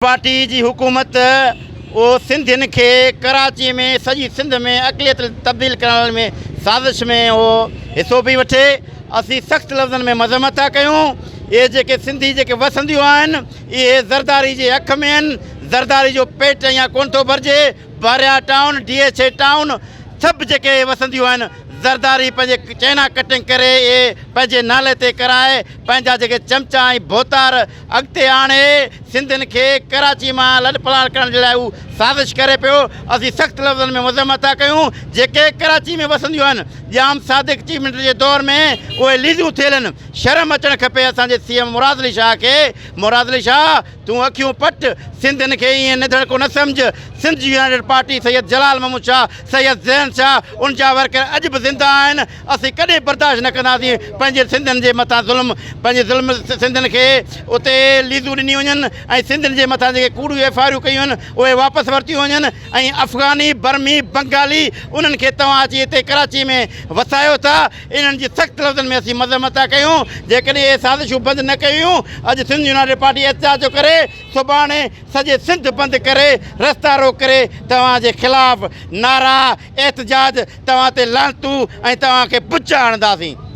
Party جي حڪومت اهو سنڌين کي ڪراچي ۾ سڄي سنڌ ۾ اقليت تبديل ڪرڻ ۾ سازش ۾ اهو حصو پئي وٺي. اسين سخت لفظن ۾ مذمت ٿا ڪيون. اهي جيڪي سنڌي جيڪي وسنديون آهن اهي زرداري جي اک ۾ آهن. زرداري جو پيٽ اڃا ڪونه ٿو ڀرجي. Bahria town, D H A town سڀ جيڪي وسنديون آهن زرداري پنهنجي چينا ڪٽنگ ڪري اهي پنهنجي نالي تي ڪرائي پنهنجا جيڪي چمچا ۽ ڀوتار اڳتي آڻي سنڌين کي ڪراچي مان لڏپلاڻ ڪرڻ جي لاء هو سازش ڪري پيو. اسين سخت لفظن ۾ مذمت ٿا ڪيون. جيڪي ڪراچي ۾ وسنديون آهن ڄام صادق چيف منسٽر جي دور ۾ اهي ليزون ٿيل آهن. شرم اچڻ کپي اسان جي سي ايم مراد علي شاهه کي. مراد علي شاهه تون اکيون پٽ سنڌين کي ائين نڌڻڪو نه سمجهه. سنڌ جي يونائيٽيڊ پارٽي سيد جلال محمود شاهه، سيد زين شاهه ان جا ورڪر اڄ به زنده آهن. اسين ڪڏهن برداشت نه ڪنداسين پنهنجي سنڌين جي مٿان ظلم پنهنجي ظلم سنڌين کي اتي ليزون ڏنيون وڃن ۽ سنڌين جي مٿان جيڪي ڪوڙيون ايف I آريون ڪيون وڃن اهي واپس ورتيون وڃن ۽ افغاني برمي بنگالي انهن کي توهان اچي هتي ڪراچي ۾ وسايو ٿا انهن جي سخت لفظن ۾ اسين مذمت ٿا ڪيون جيڪڏهن اهي سازشون بند نه ڪيون اڄ سنڌ يونائيٽيڊ پارٽي احتجاج ٿو ڪري سڀاڻي سڄي سنڌ بند ڪري رستا روڪ ڪري توهان جي خلاف نعرا احتجاج توهان تي لعنتون ۽ توهان کي بچ آڻنداسين.